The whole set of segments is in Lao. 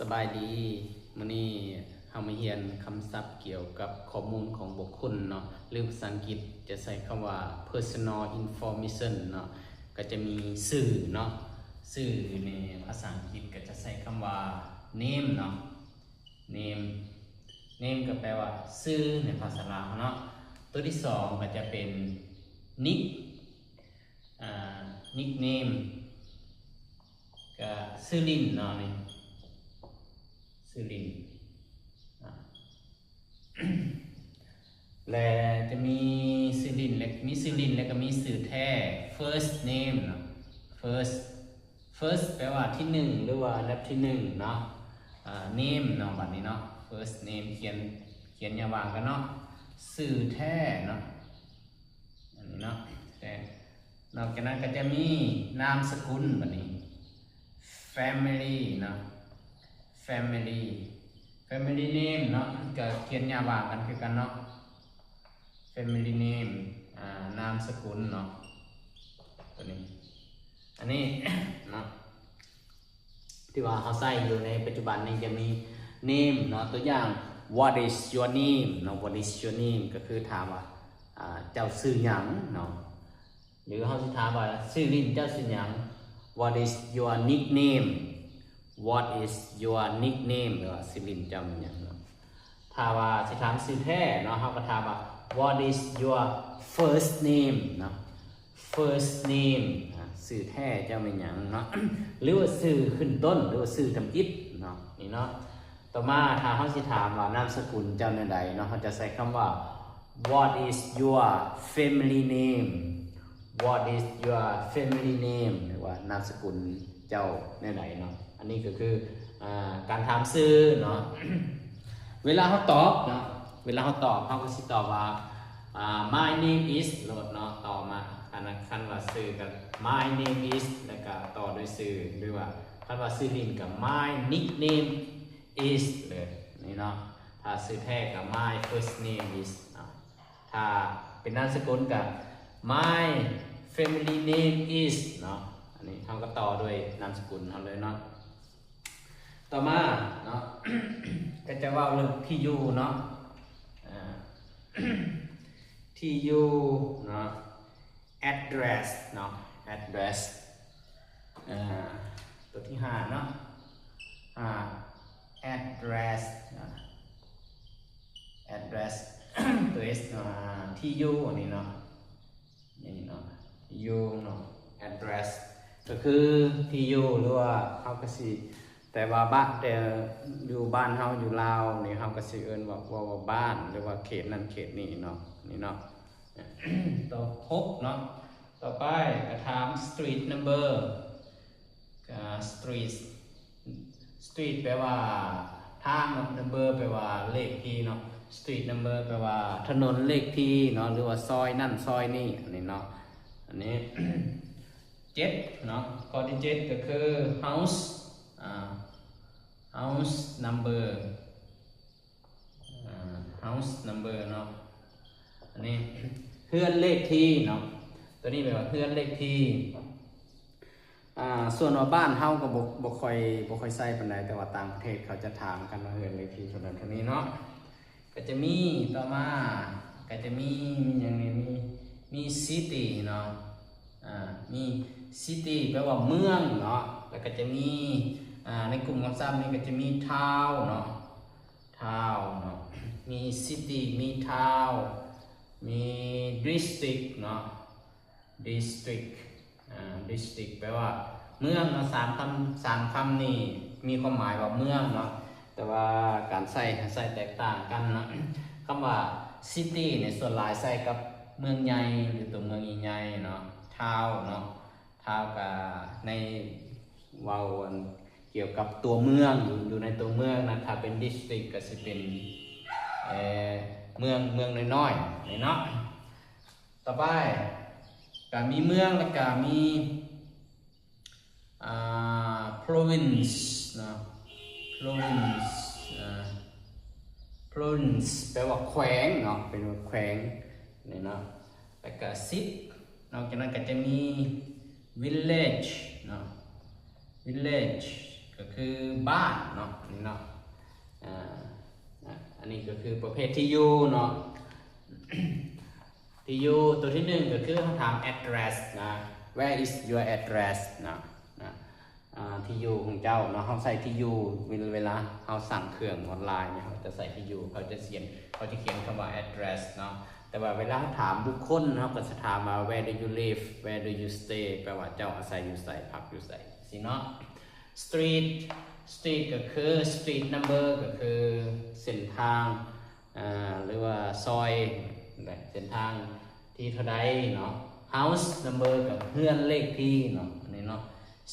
ສະບາຍດີ, ມື້ນີ້ເຮົາມາຮຽນຄຳສັບກ່ຽວກັບຂໍ້ມູນຂອງບຸກຄົນເນາະ ຫຼືພາສາອັງກິດຈະໃຊ້ຄຳວ່າ personal information ເນາະ, ກໍຈະມີຊື່ເນາະ, ຊື່ໃນພາສາອັງກິດກໍຈະໃຊ້ຄຳວ່າ name ເນາະ, name, name ກໍແປວ່າຊື່ໃນພາສາລາວເນາະ. ຕົວທີສອງກໍຈະເປັນ nick ອ່າ nickname ກະຊື່ຫຼິ້ນເນາະ, ນີ້ຊື່ຫຼິ້ນ ອາ ແລະຈະມີຊື່ຫຼິ້ນ ແລະມີຊື່ຫຼິ້ນ ແລະກະມີຊື່ແທ້ first name ເນາະ, first, first ແປວ່າທີໜຶ່ງ ຫຼືວ່າອັນດັບທີໜຶ່ງເນາະ, ອາ name ເນາະ, ບັດນີ້ເນາະ first name ຂຽນ ຂຽນຢ່າຫວ່າງກັນເນາະ, ຊື່ແທ້ເນາະ. ອັນນີ້ເນາະ ແຕ່ນອກຈາກນັ້ນກໍຈະມີນາມສະກຸນ, ບັດນີ້ family ເນາະ, family, family name ເນາະ, ກໍຂຽນຢ່າຫວ່າງກັນຄືກັນເນາະ, family name ອາ ນາມສະກຸນເນາະ, ຕົວນີ້ ອັນນີ້ເນາະ ທີ່ວ່າເຮົາໃຊ້ຢູ່ໃນປັດຈຸບັນນີ້ຈະມີ name ເນາະ, ຕົວຢ່າງ what is your name ເນາະ, what is your name ກໍຄືຖາມວ່າ ອາ ເຈົ້າຊື່ຫຍັງເນາະ, ຫຼືເຮົາຊິຖາມວ່າຊື່ຫຼິ້ນເຈົ້າຊື່ຫຍັງ, what is your nickname, what is your nickname ຫຼືວ່າຊື່ຫຼິ້ນເຈົ້າແມ່ນຫຍັງເນາະ. ຖ້າວ່າຊິຖາມຊື່ແທ້ເນາະ ເຮົາກໍຖາມວ່າ what is your first name ເນາະ, first name ອາ ຊື່ແທ້ເຈົ້າແມ່ນຫຍັງເນາະ ຫຼືວ່າຊື່ຂຶ້ນຕົ້ນ ຫຼືວ່າຊື່ທຳອິດເນາະ, ນີ້ເນາະ. ຕໍ່ມາຖ້າເຮົາຊິຖາມວ່ານາມສະກຸນເຈົ້າແນວໃດເນາະ ເຮົາຈະໃຊ້ຄຳວ່າ what is your family name, what is your family name ຫຼືວ່ານາມສະກຸນເຈົ້າແນວໃດເນາະ. ອັນນີ້ກໍຄື ອາ ການຖາມຊື່ເນາະ. ເວລາເຮົາຕອບເນາະ ເວລາເຮົາຕອບ ເຮົາກໍຊິຕອບວ່າ ອາ my name is ໂລດເນາະ, ຕໍ່ມາ ອັນນັ້ນ ຄັນວ່າຊື່ກໍ my name is ແລ້ວກໍຕໍ່ດ້ວຍຊື່ ຫຼືວ່າຄັນວ່າຊື່ຫຼິ້ນກໍ my nickname is ເລີຍນີ້ເນາະ, ຖ້າຊື່ແທ້ກໍ my first name is ເນາະ, ຖ້າເປັນນາມສະກຸນກໍ my family name is ເນາະ, ອັນນີ້ເຮົາກໍຕໍ່ດ້ວຍນາມສະກຸນເຮົາເລີຍເນາະ. ຕໍ່ມາເນາະ ກໍຈະເວົ້າເລື່ອງທີ່ຢູ່ເນາະ, ອາ ທີ່ຢູ່ເນາະ, address ເນາະ, address ອາ ຕົວທີຫ້າເນາະ, ອາ address ນະ, address ຕົວ S ເນາະ, ທີ່ຢູ່ນີ້ເນາະ, ນີ້ເນາະ ຢູ່ເນາະ, address ກໍຄືທີ່ຢູ່ ຫຼືວ່າເຮົາກໍຊິ ແຕ່ວ່າບ້ານ ແຕ່ຢູ່ບ້ານເຮົາຢູ່ລາວນີ້ ເຮົາກໍຊິເອີ້ນວ່າ ວ່າ ວ່າບ້ານ ຫຼືວ່າເຂດນັ້ນເຂດນີ້ເນາະ, ນີ້ເນາະ. ຕໍ່ ຫົກເນາະ, ຕໍ່ໄປກໍຖາມ street number ກະ street, street ແປວ່າທາງເນາະ, number ແປວ່າເລກທີ່ເນາະ, street number ແປວ່າຖະໜົນເລກທີ່ເນາະ ຫຼືວ່າຊອຍນັ້ນຊອຍນີ້, ອັນນີ້ເນາະ, ອັນນີ້ ເຈັດເນາະ, ຂໍ້ທີເຈັດກໍຄື house, ອາ house number, ອາ house number ເນາະ, ອັນນີ້ເຮືອນເລກທີ່ເນາະ, ຕົວນີ້ແປວ່າເຮືອນເລກທີ່. ອາ ສ່ວນວ່າບ້ານເຮົາກໍບໍ່ ບໍ່ຄ່ອຍ ບໍ່ຄ່ອຍໃຊ້ປານໃດ, ແຕ່ວ່າຕ່າງປະເທດເຂົາຈະຖາມກັນວ່າເຮືອນເລກທີ່ເທົ່ານັ້ນເທົ່ານີ້ເນາະ. ກໍຈະມີ ຕໍ່ມາກໍຈະມີ ມີຫຍັງນີ້ ມີ ມີ city ເນາະ, ອາ ມີ city ແປວ່າເມືອງເນາະ, ແລ້ວກໍຈະມີ ອາ ໃນກຸ່ມຄຳສັບນີ້ກໍຈະມີ town ເນາະ, town ເນາະ, ມີ city ມີ town ມີ district ເນາະ, district, ອາ district ແປວ່າເມືອງເນາະ. ສາມຄຳ ສາມຄຳນີ້ມີຄວາມໝາຍວ່າເມືອງເນາະ, ແຕ່ວ່າການໃຊ້ ໃຊ້ແຕກຕ່າງກັນເນາະ. ຄຳວ່າ city ນີ້ສ່ວນຫຼາຍໃຊ້ກັບເມືອງໃຫຍ່ ຫຼືຕົວເມືອງໃຫຍ່ໆເນາະ, town ເນາະ, town ກະໃນ ເວົ້າອັນກ່ຽວກັບຕົວເມືອງ ຢູ່ ຢູ່ໃນຕົວເມືອງນະ, ຖ້າເປັນ district ກະຊິເປັນ ເອີ ເມືອງ ເມືອງນ້ອຍໆນີ້ເນາະ. ຕໍ່ໄປກະມີເມືອງ ແລ້ວກະມີ ອ່າ province ເນາະ, province, ເອີ province ແປວ່າແຂວງເນາະ, ເປັນວ່າແຂວງນີ້ເນາະ, ແລ້ວກະ city ນອກຈາກນັ້ນກະຈະມີ village ເນາະ, village ກ ຄືບ້ານເນາະ ນີ້ເນາະ ອາ ອັນນີ້ກໍຄືປະເພດທີ່ຢູ່ເນາະ ທີ່ຢູ່ ຕົວທີໜຶ່ງກໍຄືເຮົາຖາມ address ນະ where is your address ນະ ນະ ອາ ທີ່ຢູ່ຂອງເຈົ້າເນາະ ເຮົາໃສ່ທີ່ຢູ່ ເວລາ ເວລາເຮົາສັ່ງເຄື່ອງອອນລາຍເນຍ ເຮົາຈະໃສ່ທີ່ຢູ່ ເຂົາຈະຂຽນ ເຂົາຈະຂຽນຄຳວ່າ address ເນາະ ແຕ່ວ່າເວລາເຮົາຖາມບຸກຄົນ ເຮົາກໍຈະຖາມວ່າ where do you live where do you stay ແປວ່າເຈົ້າອາໄສຢູ່ໃສ ພັກຢູ່ໃສ ຊີ້ເນາະ street street ກໍຄື street number ກໍຄືເສັ້ນທາງ ອາ ຫຼືວ່າຊອຍ ເສັ້ນທາງທີ່ເທົ່າໃດເນາະ house number ກໍເຮືອນເລກທີ່ເນາະ ອັນນີ້ເນາະ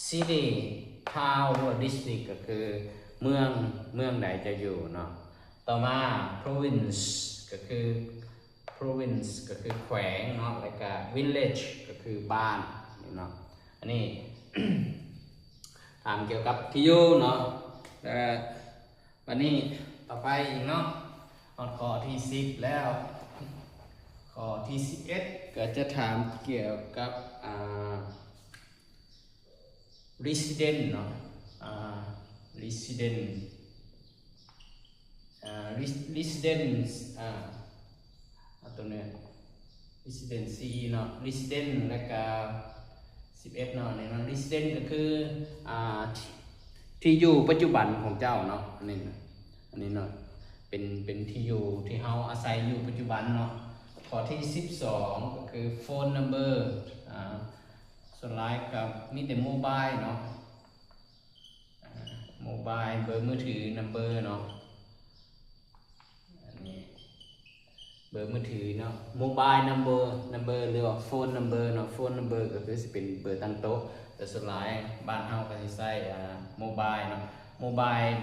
city town ຫຼືວ່າ district ກໍຄືເມືອງ ເມືອງໃດຈະຢູ່ເນາະ ຕໍ່ມາ province ກໍຄື province ກໍຄືແຂວງເນາະ ແລ້ວກໍ village ກໍຄືບ້ານ ນີ້ເນາະ ອັນນີ້ ຖາມກ່ຽວກັບທີ່ຢູ່ເນາະ ແລ້ວບັດນີ້ຕໍ່ໄປອີກເນາະ ຮອດຂໍ້ທີສິບແລ້ວ ຂໍ້ທີສິບເອັດ ກໍຈະຖາມກ່ຽວກັບ ອາ resident ເນາະ ອາ resident ອາ residence ອາ ເອົາຕົວນີ້ residence ເນາະ resident ແລ້ວກະສິບເອັດເນາະ ນີ້ເນາະ resident ກໍຄື ອາ ທີ່ ທີ່ຢູ່ປັດຈຸບັນຂອງເຈົ້າເນາະ ອັນນີ້ນະ ອັນນີ້ເນາະ ເປັນ ເປັນທີ່ຢູ່ທີ່ເຮົາອາໄສຢູ່ປັດຈຸບັນເນາະ ຂໍ້ທີສິບສອງ ກໍຄື phone number ອາ ສ່ວນຫຼາຍກໍມີແຕ່ mobile ເນາະ ອາ mobile ເບີມືຖື number ເນາະ ອັນນີ້ເບີມືຖືເນາະ mobile number number ຫຼືວ່າ phone number ເນາະ phone number ກໍຄືຊິເປັນເບີຕັ້ງໂຕະ ແຕ່ສ່ວນຫຼາຍບ້ານເຮົາກໍຊິໃຊ້ ອາ mobile ເນາະ mobile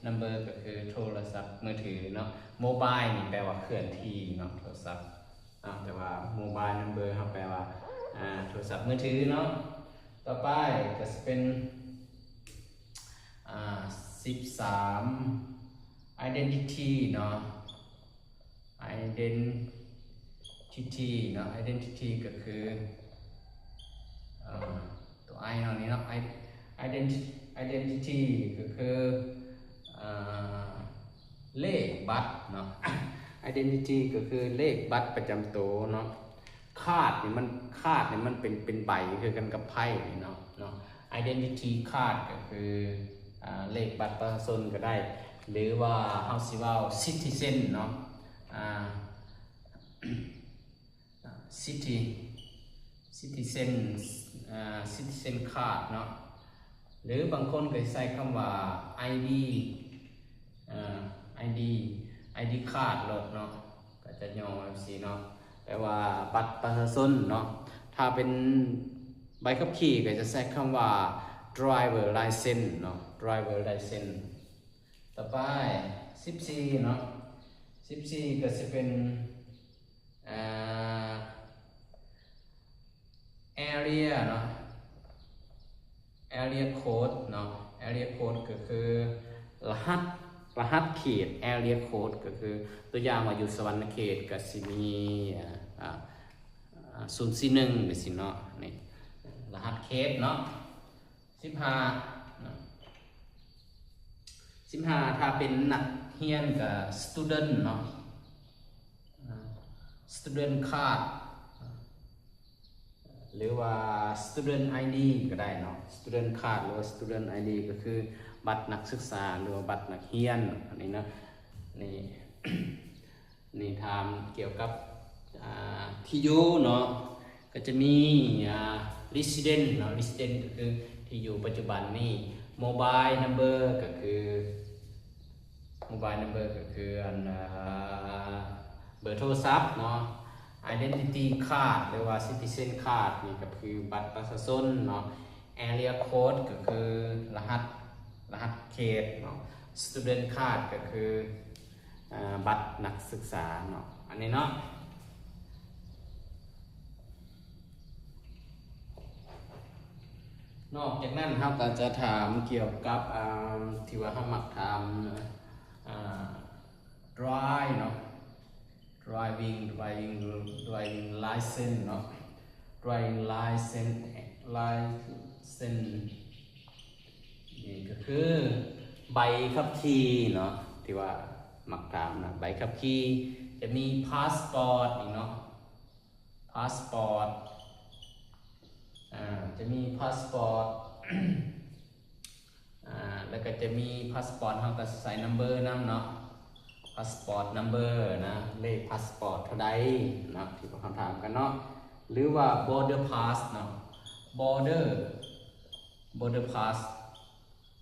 number ກໍຄືໂທລະສັບມືຖືເນາະ mobile ນີ້ແປວ່າເຄື່ອນທີ່ເນາະ ໂທລະສັບ ອາ ແຕ່ວ່າ mobile number ເຮົາແປວ່າ ອາ ໂທລະສັບມືຖືເນາະ ຕໍ່ໄປກໍຊິເປັນ ອາ ສິບສາມ identity ເນາະ identity ເນາະ identity ກໍຄື ອາ ຕົວ I ເນາະ ນີ້ເນາະ I- identi- identity ກໍຄື ອາ ເລກບັດເນາະ identity ກໍຄືເລກບັດປະຈຳໂຕເນາະ card ນີ້ມັນ card ນີ້ມັນເປັນ ເປັນໃບຄືກັນກັບໄພ້ນີ້ເນາະ ເນາະ identity card ກໍຄື ອາ ເລກບັດປະຊາຊົນກໍໄດ້ ຫຼືວ່າເຮົາຊິເວົ້າ citizen ເນາະ ອາ city citizen ອາ citizen card ເນາະ ຫຼືບາງຄົນກໍໃຊ້ຄຳວ່າ ID ອາ ID ID card ໂລດເນາະ ກໍຈະຫຍໍ້ຈັ່ງຊີ້ເນາະ ແປວ່າບັດປະຊາຊົນເນາະ ຖ້າເປັນໃບຂັບຂີ່ກໍຈະໃຊ້ຄຳວ່າ driver license ເນາະ driver license ຕໍ່ໄປ ສິບສີ່ເນາະ ສິບສີ່ກໍຊິເປັນ ອາ area ເນາະ area code ເນາະ area code ກໍຄືລະຫັດ ລະຫັດເຂດ area code ກໍຄື ຕົວຢ່າງວ່າຢູ່ສະຫວັນນະເຂດກໍຊິມີ ອາ ອາ ສູນສີ່ໜຶ່ງ ຈັ່ງຊີ້ເນາະ ນີ້ລະຫັດເຂດເນາະ ສິບຫ້າເນາະ ສິບຫ້າ ຖ້າເປັນນັກຮຽນກໍ student ເນາະ ອາ student card ຫຼືວ່າ student ID ກໍໄດ້ເນາະ student card ຫຼືວ່າ student ID ກໍຄືບັດນັກສຶກສາ ຫຼືວ່າບັດນັກຮຽນ ອັນນີ້ເນາະ ນີ້ ນີ້ຖາມກ່ຽວກັບ ອາ ທີ່ຢູ່ເນາະ ກໍຈະມີ ອາ resident ເນາະ resident ກໍຄືທີ່ຢູ່ປັດຈຸບັນນີ້ mobile number ກໍຄື mobile number ກໍຄືອັນ ອາ ເບີໂທລະສັບເນາະ identity card ຫຼືວ່າ citizen card ນີ້ກໍຄືບັດປະຊາຊົນເນາະ area code ກໍຄືລະຫັດ ລະຫັດເຂດເນາະ student card ກໍຄື ອາ ບັດນັກສຶກສາເນາະ ອັນນີ້ເນາະ ນອກຈາກນັ້ນເຮົາກໍຈະຖາມກ່ຽວກັບ ອາ ທີ່ວ່າເຮົາມັກຖາມ ອາ drive ເນາະ driving driving driving license ເນາະ driving license license ນີ້ກໍຄືໃບຂັບຂີ່ເນາະ ທີ່ວ່າມັກຖາມນະ ໃບຂັບຂີ່ ຈະມີພາສປອດອີກເນາະ ພາສປອດ ອ່າ ຈະມີພາສປອດ ອ່າ ແລ້ວກໍຈະມີພາສປອດ ເຮົາກໍໃສ່ນຳເບີນຳເນາະ ພາສປອດນຳເບີນະ ເລກພາສປອດເທົ່າໃດເນາະ ທີ່ພວກເຮົາຖາມກັນເນາະ ຫຼືວ່າ border pass ເນາະ border border pass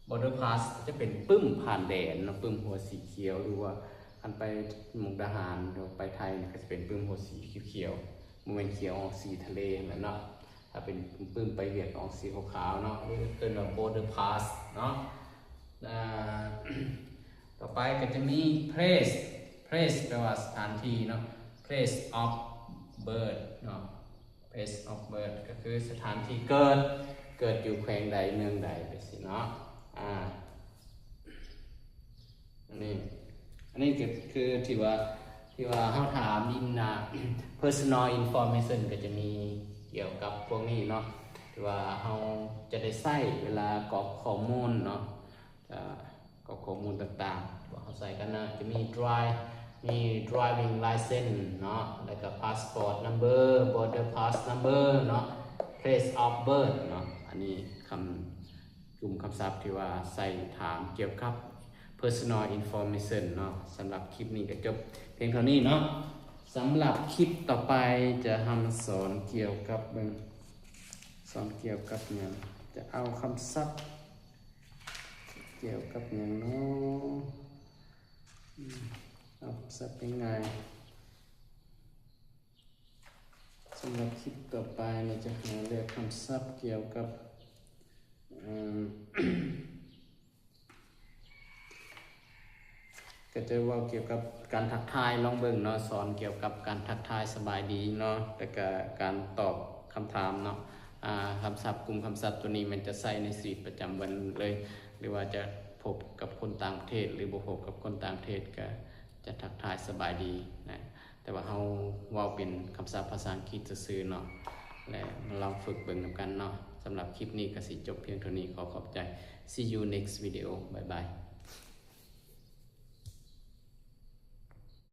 border pass ຈະເປັນປຶ້ມຜ່ານແດນເນາະ ປຶ້ມຫົວສີຂຽວ ຫຼືວ່າຄັນໄປມຸກດາຫານ ຫຼືໄປໄທນີ້ ກໍຈະເປັນປຶ້ມຫົວສີຂຽວໆ ບໍ່ແມ່ນຂຽວອອກສີທະເລຫັ້ນແຫຼະເນາະ ຖ້າເປັນປຶ້ມໄປຫວຽດອອກສີຂາວໆເນາະ ເອີ້ນວ່າ border pass ເນາະ ອ່າ ຕໍ່ໄປກໍຈະມີ place place ແປວ່າສະຖານທີ່ເນາະ place of birth ເນາະ place of birth ກໍຄືສະຖານທີ່ເກີດ ເກີດຢູ່ແຂວງໃດເມືອງໃດ ຈັ່ງຊີ້ເນາະ ອ່າ ອັນນີ້ ອັນນີ້ກໍຄືທີ່ວ່າ ທີ່ວ່າເຮົາຖາມ in ອ່າ personal information ກໍຈະມີກ່ຽວກັບພວກນີ້ເນາະ ທີ່ວ່າເຮົາຈະໄດ້ໃຊ້ເວລາກອກຂໍ້ມູນເນາະ ອ່າ ກອກຂໍ້ມູນຕ່າງໆ ທີ່ວ່າເຮົາໃສ່ກັນນະ ຈະມີ drive ມີ driving license ເນາະ ແລ້ວກໍ passport number border pass number ເນາະ place of birth ເນາະ ອັນນີ້ຄຳ ກຸ່ມຄຳສັບທີ່ວ່າໃຊ້ຖາມກ່ຽວກັບ personal information ເນາະ ສຳລັບຄລິບນີ້ກໍຈົບພຽງເທົ່ານີ້ເນາະ ສຳລັບຄລິບຕໍ່ໄປຈະເຮົາມາສອນກ່ຽວກັບເບິ່ງ ສອນກ່ຽວກັບຫຍັງ ຈະເອົາຄຳສັບກ່ຽວກັບຫຍັງເນາະ ອືມ ເອົາຄຳສັບງ່າຍໆ ສຳລັບຄລິບຕໍ່ໄປນີ້ຈະຫາເລືອກຄຳສັບກ່ຽວກັບ ເອີ່ມ ກໍຈະເວົ້າກ່ຽວກັບການທັກທາຍ ລອງເບິ່ງເນາະ ສອນກ່ຽວກັບການທັກທາຍສະບາຍດີເນາະ ແລ້ວກະການຕອບຄຳຖາມເນາະ ອ່າ ຄຳສັບ ກຸ່ມຄຳສັບໂຕນີ້ແມ່ນຈະໃຊ້ໃນຊີວິດປະຈຳວັນເລີຍ ຫຼືວ່າຈະພົບກັບຄົນຕ່າງປະເທດ ຫຼືບໍ່ພົບກັບຄົນຕ່າງປະເທດ ກະຈະທັກທາຍສະບາຍດີນະ ແຕ່ວ່າເຮົາເວົ້າເປັນຄຳສັບພາສາອັງກິດຊື່ໆເນາະ ແລະ ມາລອງຝຶກເບິ່ງນຳກັນເນາະ. ສຳລັບຄລິບນີ້ກໍຊິຈົບພຽງເທົ່ານີ້. ຂໍຂອບໃຈ. See you next video. Bye bye.